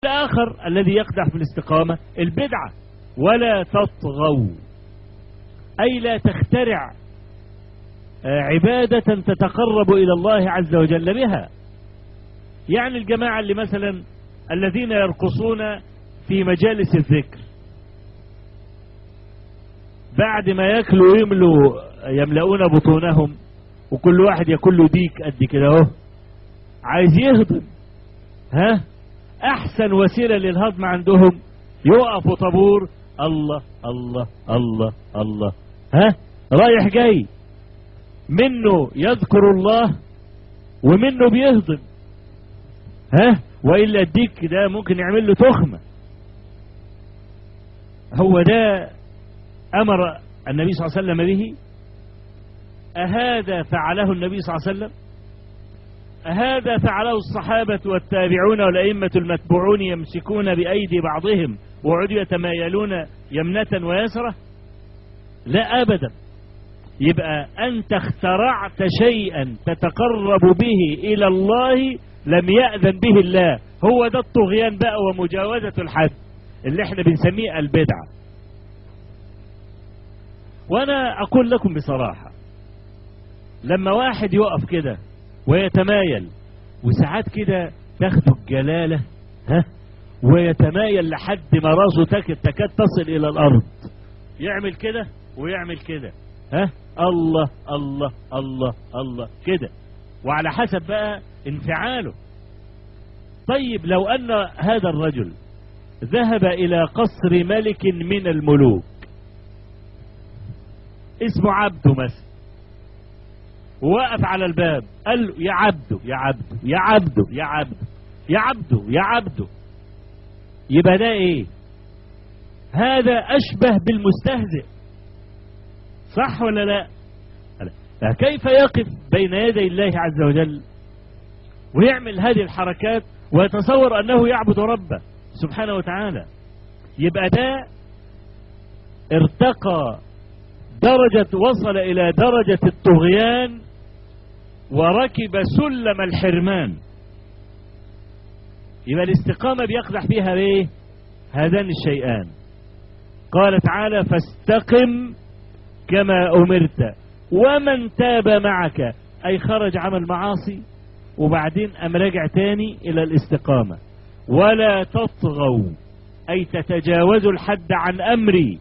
الآخر الذي يقدح في الاستقامة البدعة. ولا تطغوا، أي لا تخترع عبادة تتقرب إلى الله عز وجل بها. يعني الجماعة اللي مثلا الذين يرقصون في مجالس الذكر بعد ما ياكلوا يملؤون بطونهم، وكل واحد ياكل له ديك قد كده اهو، عايز يهضم، ها، احسن وسيلة للهضم عندهم يقفوا طابور، الله الله الله الله، ها، رايح جاي، منه يذكر الله ومنه بيهضم، ها، وإلا الديك ده ممكن يعمل له تخمة. هو ده أمر النبي صلى الله عليه وسلم به؟ أهذا فعله النبي صلى الله عليه وسلم؟ أهذا فعله الصحابة والتابعون والأئمة المتبوعون يمسكون بأيدي بعضهم وعدوا يتمايلون يمنة ويسرة؟ لا أبدا. يبقى أنت اخترعت شيئا تتقرب به إلى الله لم يأذن به الله. هو ده الطغيان بقى ومجاوزة الحد اللي احنا بنسميه البدعة. وأنا أقول لكم بصراحة، لما واحد يقف كده ويتمايل، وساعات كده تاخده الجلالة، ها، ويتمايل لحد ما راسه تكاد تصل إلى الأرض، يعمل كده ويعمل كده، ها، الله الله الله الله كده، وعلى حسب بقى انفعاله. طيب لو أن هذا الرجل ذهب إلى قصر ملك من الملوك اسمه عبده مثلا، ووقف على الباب قال له يا عبده يا عبده يا عبده يا عبده يا عبده يا عبده، يبقى ده ايه؟ هذا اشبه بالمستهزئ، صح ولا لا؟ فكيف يقف بين يدي الله عز وجل ويعمل هذه الحركات ويتصور انه يعبد ربه سبحانه وتعالى؟ يبقى ده ارتقى درجة، وصل إلى درجة الطغيان وركب سلم الحرمان. يبقى الاستقامة بيقدح فيها ايه؟ هذان الشيئان. قال تعالى فاستقم كما أمرت ومن تاب معك، أي خرج عمل معاصي وبعدين أم رجع تاني إلى الاستقامة. ولا تطغوا، أي تتجاوزوا الحد عن أمري